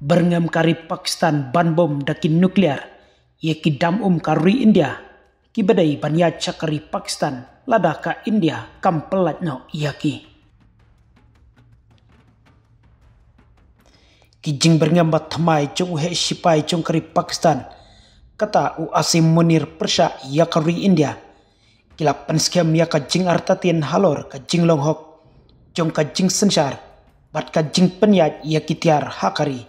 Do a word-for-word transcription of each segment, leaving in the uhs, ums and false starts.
Byrngem ka ri Pakistan ban bom da ki nuklear ïa ki dam um ka ri India, ki ba dei ban ïaid sha ka ri Pakistan lada ka India kam pyllait noh ïa ki. Ki jingbyrngem ba thymmai jong u heh shipai jong ka ri Pakistan, kata u Asim Munir pyrshah ïa ka ri India, ki la pynskhem ïa ka jingartatien halor ka jinglong hok jong ka jingsynshar bad ka jingpynïaid ïa ki tiar ha ka ri,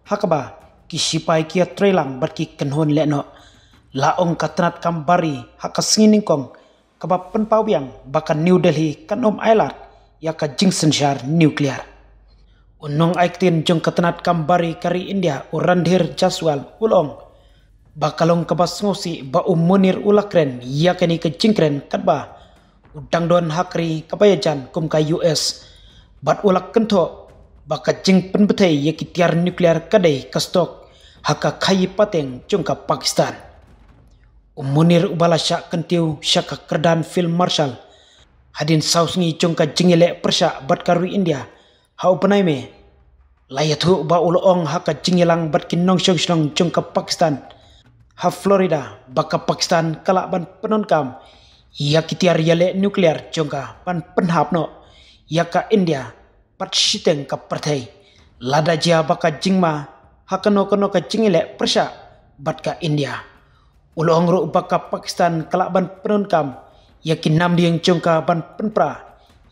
ha kaba ki shipai ki ïatreilang bad ki kynhun lehnoh. La ong ka tnat kam bar ri ha ka sngi nyngkong kaba pynpaw biang ba ka New Delhi kan ym ailad ïa ka jingsynshar nuklear. U nongai ktien jong ka tnat kam bar ri ka ri India, u Randhir Jaiswal, u la ong ba ka long kaba sngewsih ba u Munir u la kren ïa kane ka jingkren katba u dang don ha ka ri kaba ïajan kum ka U S, bad u la kynthoh ba ka jingpynbthei ïa ki tiar nuklear ka dei ka stok ha ka khaïi pateng jong ka Pakistan. U Munir uba la shah kyntiew sha ka kyrdan Field Marshal hadien saw sngi jong ka jingïaleh pyrshah bad ka ri India ha u bnai May, la ïathuh ba u la ong ha ka jingïalang bad ki nongshong shnong jong ka Pakistan ha Florida ba ka Pakistan ka lah ban pyndonkam ïa ki tiar ïaleh nuklear jong ka ban pynhap noh ïa ka India bad shiteng ka pyrthei lada jia ba ka jingma ha kano kano ka jingïaleh pyrshah bad ka India. U la ong ruh ba ka Pakistan ka lah ban pyndonkam ïa ki namdieng jong ka ban pynpra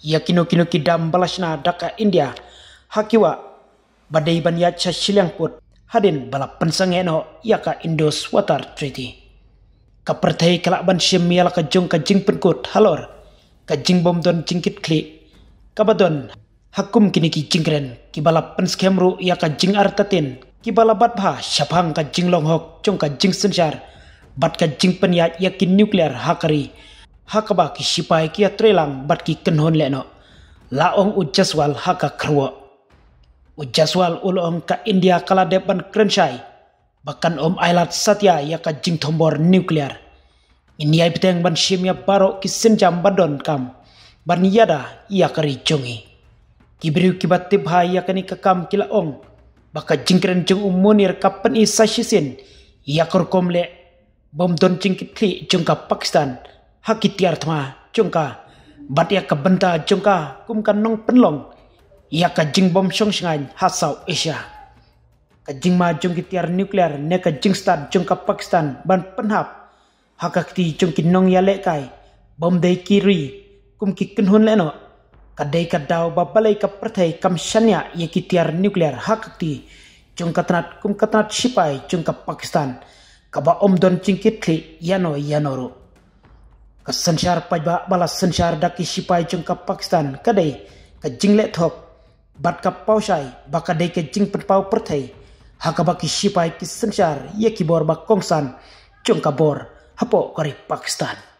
ïa kino kino ki dam ba la shna da ka India ha ki wah ba dei ban ïaid sha shiliang pud hadien ba la pynsangeh noh ïa ka Indus Water Treaty. Ka pyrthei ka lah ban shim ïa la ka jong ka jingpynkut halor ka jingbym don jingkitkhlieh kaba don ha kum kine ki jingkren, kiba la pynskhem ruh ïa ka jingartatien kiba la bat bha shaphang ka jinglong hok jong ka jingsynshar bad ka jingpynïaid ïa ki nuklear ha ka ri, ha kaba ki shipai ki ïatreilang bad ki kynhun lehnoh, la ong u Jaiswal ha ka kyrwoh. U Jaiswal u la ong ka India ka la dep ban kren shai ba kan ym ailad satia ïa ka jingthombor nuklear. Ngin ïai bteng ban shim ïa baroh ki sienjam ba donkam ban ïada ïa ka ri jong ngi. Ki briew kiba tip bha ïa kane ka kam ki la ong ba ka jingkren jong u Munir ka pyni sa shisien ïa ka rukom leh bym don jingkitkhlieh jong ka Pakistan ha ki tiar thma jong ka bad ïa ka bynta jong ka kum ka nongpynlong ïa ka jingbym shong shngaiñ ha South Asia. Ka jingma jong ki tiar nuklear ne ka jingstad jong ka Pakistan ban pynhap ha ka kti jong ki nongïalehkai bym dei ki ri kum ki kynhun lehnoh, ka dei ka daw ba balei ka pyrthei kam shaniah ïa ki tiar nuklear ha ka kti jong ka tnat kum ka tnat shipai jong ka Pakistan kaba ym don jingkitkhlieh ïano ïano ruh. Ka synshar paidbah ba la synshar da ki shipai jong ka Pakistan ka dei ka jingleh thok bad ka paw shai ba ka dei ka jingpynpaw pyrthei ha kaba ki shipai ki synshar ïa ki bor ba kongsan jong ka bor hapoh ka ri Pakistan.